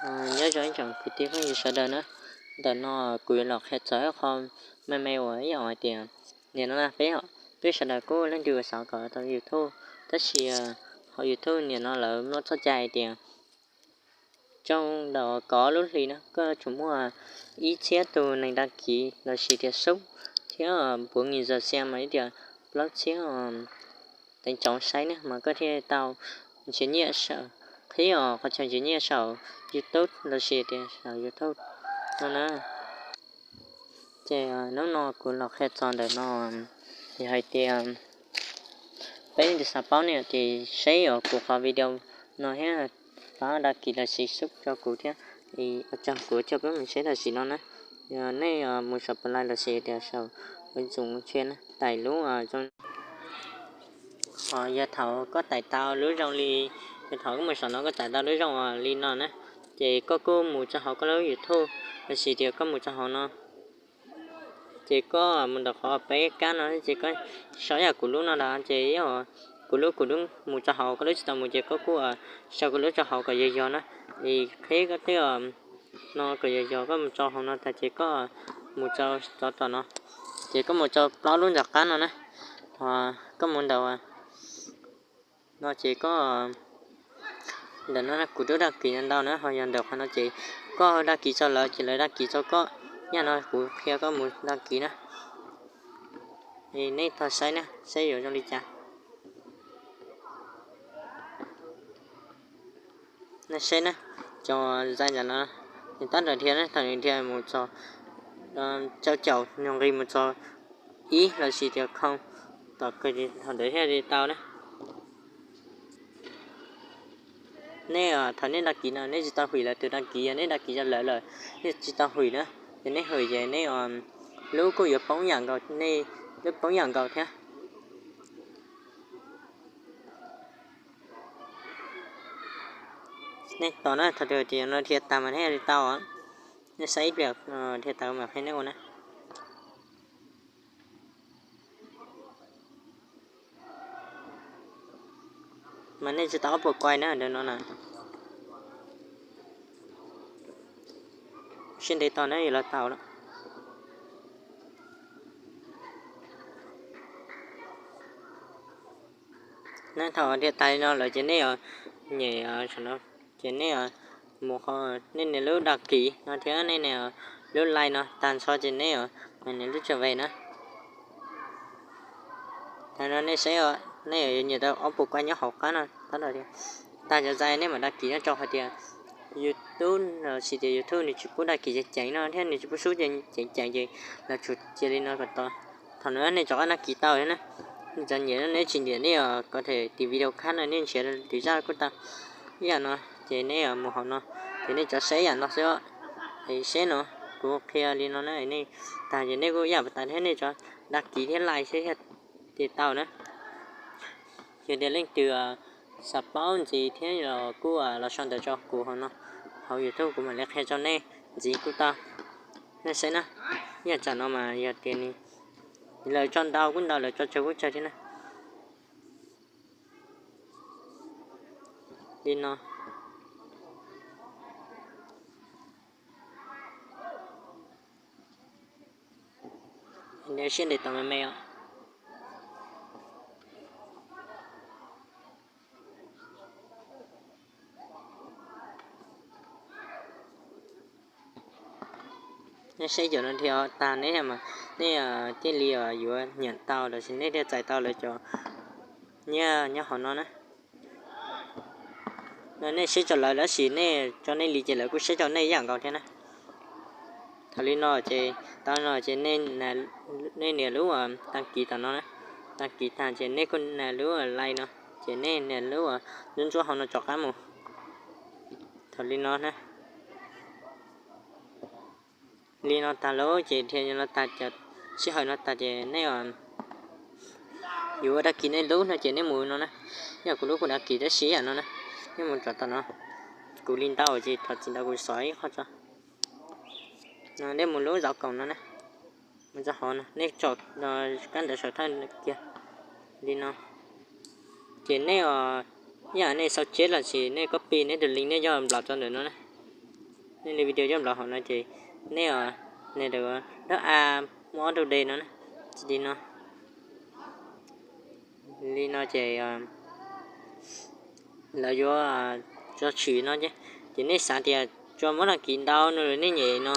Nyob zoo ib tsoom kwv tij phooj ywg sawv daws na, ntawm no kuv yuav los qhia txog ib qho me me uas ib yam hais tias, nim no peb, peb sawv daws kuj leej twg xav kom tau YouTube, tab sis hauv YouTube nim no lawv muab txoj cai hais tias, tsoo ntawm kov lub hli na koj tsuas muaj ib txhiab tus neeg dag kiv los sis tias sub, thiab puav ngi zas xias mas ib tias plaub txhiab teev tsoov saib ne mas koj thiaj tau nrhiav nyiaj saum, qhib os qhov chaw nrhiav nyiaj saum YouTube los sis tias saum YouTube no na. Ces hnub no kuv los qhia txog ntawm no, yog hais tias peb leej twg xav paub ne ces saib os kuv qhov video no thiab, pab dag kiv los sis sub rau kuv thiab, ua tsaug kuv coj peb mus saib tam sim no na. Yog nej mus saum Play los sis tias saum ua tsoom tshia na, tais lub, ho yog thaum koj tais tau lub zoo li, yog thaum koj mus saum no koj tais tau lub zoo li no na, ces koj kuj mus rau hauv koj lub YouTube los sis tias koj mus rau hauv no, ces koj mus ntawm qhov peb kab no ces koj sau yam kuv lub no ntag ces, kuv lub, kuv lub mus rau hauv, koj lub tsis tau mus ces koj kuj sau koj lub rau hauv kom yog yog na. Es qhib koj tej no kom yog yog, koj mus rau hauv no tag ces koj mus rau tom no, ces koj mus rau plaub lub ntawm qab no na, koj mus ntawm no ces koj, ntawm no kuv twb dag kiv ntau na, ho yog ntawm qhov no ces koj dag kiv rau lawv ces lawv dag kiv rau koj, yam no kuv qhia koj mus dag kiv na. Nej tog saib na, saib yuav zoo li cas. Nej saib na, cov zais ntawm no, nws tab tom dhia na, thaum nws dhia mus txog rau caum nws nqis mus txog ib los sis tias khoo, tom kawg thaum ntawd thiaj li tau na. Nej thaum nej dag kiv no nej tsis tau hwm lawv tus dag kiv, yog nej dag kiv rau lawv lawm nej tsis tau hwm na, yog nej hwm ces nej lub kuj yuav poob yam nkaus, nej lub poob yam nkaus thiab. Nej tos na, thaum twg ces no dhia tag mas nej thiaj li tau. Nej saib ib pliag, dhia tag mam qhia nej ua na. Mas nej tsis tau ob puas kuai na, ntawm no na. Siab ntev tos na, yuav los tau lawm. Nej thaum dhia tas li no lawm ces nej nyem, ces nej mus qhov nej nias lub dag kiv no thiab nej nias lub like no tag nrho ces nej nias lub tswv ve na. Tag no nej saib, nej yuav nyiam tau ob puas kuai nyob hauv qab no tab tom. Tag cov zais nej mam dag kiv nyob rau hais tias YouTube los sis tias YouTube nws tsis pub dag kiv ceev ceev no thiab nws tsis pub sub ceev ceev ces lawv tsum cia li no kom tau. Thaum no nej rov qab dag kiv tau thiab na. Nej cov nyiam no, nej tsis nyiam nej có thể tìm video khác no nej nrhiav tus zaj kuj tau. Ib yam no ces nej mus hauv no ces nej rov saib yam no xwb. Saib no, kuv qhia li no na, nej tag ces nej kuj ib yam pas tas thiab nej rov dag kiv thiab like thiab thiaj li tau na. Yog tias leej twg xav paub ntxiv thiab los kuj los sau ntawv rau kuv hauv no, hauv YouTube kuv mam li qhia rau nej ntxiv kuj tau. Nej saib na, ib yam tsam no mas yog tias lawv tso ntau kuj ntau, lawv tso tsawg kuj tsawg thiab na. Li no. Siab ntev tos me me os. Nej saib cov no dhia tag neb mas nej thiaj li yuav nyiam tau los sis nej thiaj txais tau lawv cov nyiaj nyob hauv no na. Nej saib rau lawv tab sis nej tso nej li ces lawv kuj saib rau nej ib yam nkaus thiab na. Thaum li no ces tau no ces nej nias lub tag kiv tom no na. Tag kiv tag ces nej kuj nias lub like no, ces nej nias lub ntsuab ntsuab hauv no rov qab mus. Thaum li no na. Li no tag lawm ces dhia no tag, sij hawm no tag ces nej yuav ua dag kis nej lub no ces nej mus no na. Yog kuv lub kuv dag kis tab sis yam no na, nej mus rau tom no. Kuv li ntau ces thov txim ntau kuv xov ib qho tso. Nej mus lub zov koom no na, mus txog hauv no nej tsom kab ntawv saum thawj kiag li no. Ces nej, ib yam nej sau cheb los sis nej copy nej tus link nej coj nplawm rau ntawm no na. nej li video coj nplawm hauv no ces nej, nej dawm dab a muaj ob rau de no na, li no, li no ces lawv yuav tso tshwm no ces, ces nej xav tias tso muab dag kis ntau no lawm nej nyem no,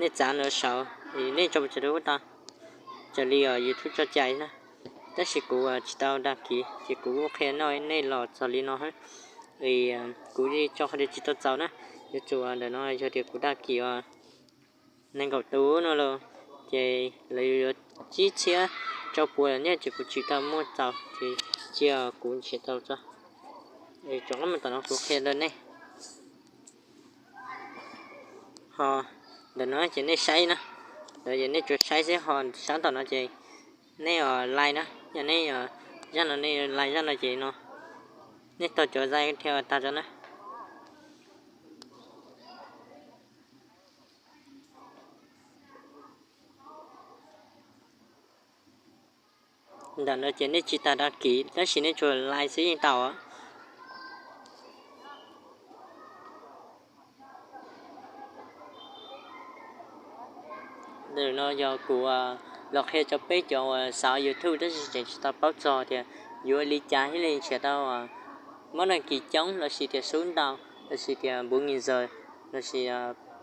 nej txav no saud es nej tso puas tsav rau tau, raws li YouTube tso cai na. Tab sis kuv tsis tau dag kis ces kuv qhia no nej los txog li no, kuv tso qhov tias tsis tau txaus na. Yuav tsum ntawm no yog tias kuv dag kis nees nkaum tus no los ces lawv yuav tsib txhiab rau puas lawm ne ces kuv tsis tau muaj txaus ces cia kuv nrhiav tau tso. Rov qab mus tom no kuv qhia rau nej. Ho ntawm no ces nej saib na, ntawm ces nej tsuas saib xwb, ho sab tom no ces nej like na, yog nej zaj no nej like zaj no ces no nej tau cov zaj thiab tag tso na. Ntawm no ces nej tsis tas dag kis tab sis nej tsuas like xwb yeej tau. Ntawm no yog kuv los qhia rau peb cov uas xav YouTube tab sis tseem tsis tau paub txog tias yuav li cas thiaj li nrhiav tau muab dag kis coob lossis tias sub ntau lossis tias npuv nki zaws lossis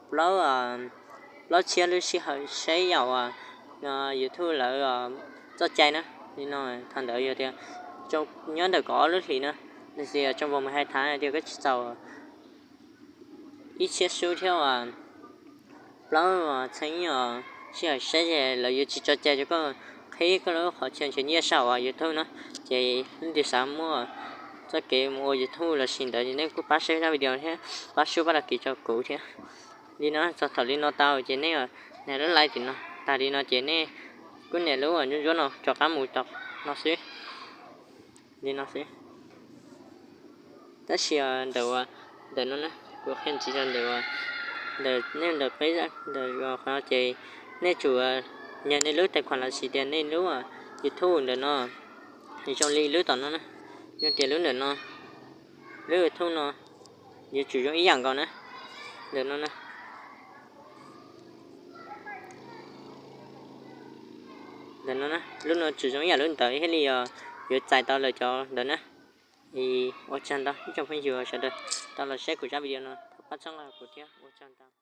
plaub txhiab lub sij hawm saib yaum YouTube lawv txoj cai na. Li no thaum ntawd yog tias nyob ntawm kaum ob lub hlis na, lossis tsoo vos mus hais thav tias koj tsis txaus ib txhiab sub thiab plaub txheeb sij hawm saib lawv yuav tsis tso cai rau koj qhib koj lub qhov chaw nrhiav nyiaj saum YouTube na. Ces leej twg xav muaj txoj kev mus ua YouTube lossis ntawd nej kuj pab saib zaj video thiab pab sub pab dag kis rau kuv thiab. Li no txog thaum li no tau ces nej nias lub like tim no, tag li no ces nej kuj nias lub ntsuab ntsuab no rov qab mus tom no xwb. Li no xwb. Tab sis ntawm, ntawm no na, kuv qhia ntxiv rau ntawm, ntawm nej ntawm peb ntawm qhov no ces nej tsum yog nej lub tais khuam lossis tias nej lub YouTube ntawm no zoo li lub tom no na, yog tias lub ntawm no, lub YouTube no yuav tsum zoo ib yam nkaus na. Ntawm no na, ntawm no na, lub no tsum zoo ib yam lub ntawd thiaj li yuav txais tau lawv cov ntawd na. Ua tsaug ntau ib tsoom phooj ywg sawv daws tau los saib kuv zaj video no, thov pab txhawb nqa kuv thiab, ua tsaug ntau.